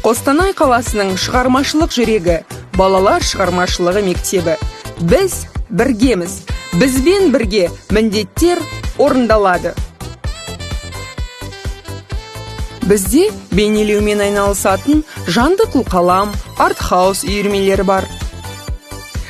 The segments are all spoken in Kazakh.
Қостанай қаласының шығармашылық жүрегі, балалар шығармашылығы мектебі. Біз біргеміз. Бізбен бірге міндеттер орындалады. Бізде бейнелеумен айналысатын жанды қылқалам, артхаус үйірмелері бар.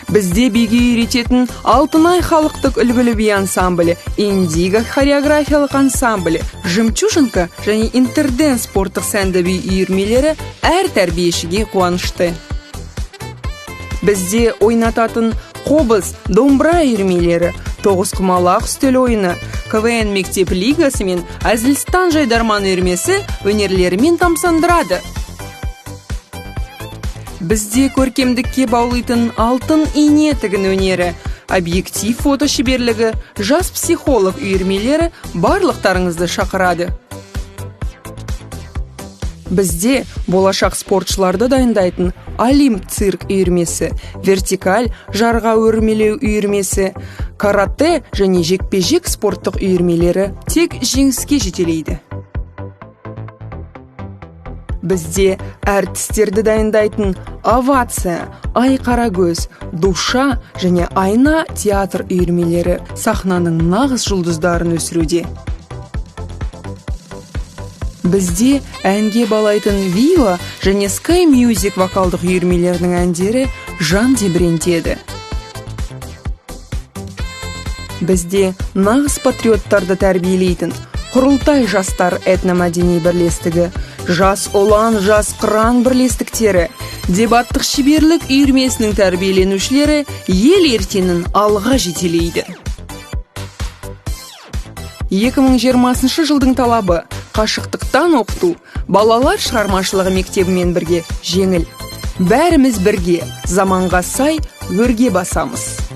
Бізде биге үйрететін Алтынай халықтық үлгілі би ансамблі, Индиго хореографиялық ансамблі, Жемчужинка және Интерден спорттық сәнді би үйірмелері әр тәрбиешіге қуанышты. Бізде ойнататын қобыз, домбыра үйірмелері, тоғызқұмалақ үстел ойыны, КВН мектеп лигасы мен Әзілстан жайдарман үйірмесі өнерлерімен тамсандырады. Бізде көркемдікке баулитын алтын ине тігін өнері, объектив фото шеберлігі, жас психолог үйірмелері барлықтарыңызды шақырады. Бізде болашақ спортшыларды дайындайтын Олимп цирк үйірмесі, вертикаль жарға өрмелеу үйірмесі, карате және жекпе-жек спорттық үйірмелері тек жеңіске жетелейді. Бізде әртістерді дайындайтын Овация, Ай Қарагөз, Душа және Айна театр үйірмелері сахнаның нағыз жұлдыздарын өсіруде. Бізде әнге балайтын Вива және Sky Music вокалдық үйірмелерінің әндері жан тебірентеді. Бізде нағыз патриоттарды тәрбиелейтін Құрылтай жастар этномәдени бірлестігі, Жас ұлан, Жас қыран бірлестіктері, дебаттық шеберлік үйірмесінің тәрбиеленушілері ел ертеңін алға жетелейді. 2020 жылдың талабы қашықтықтан оқыту балалар шығармашылығы мектебімен бірге жеңіл. Бәріміз бірге заманға сай өрге басамыз.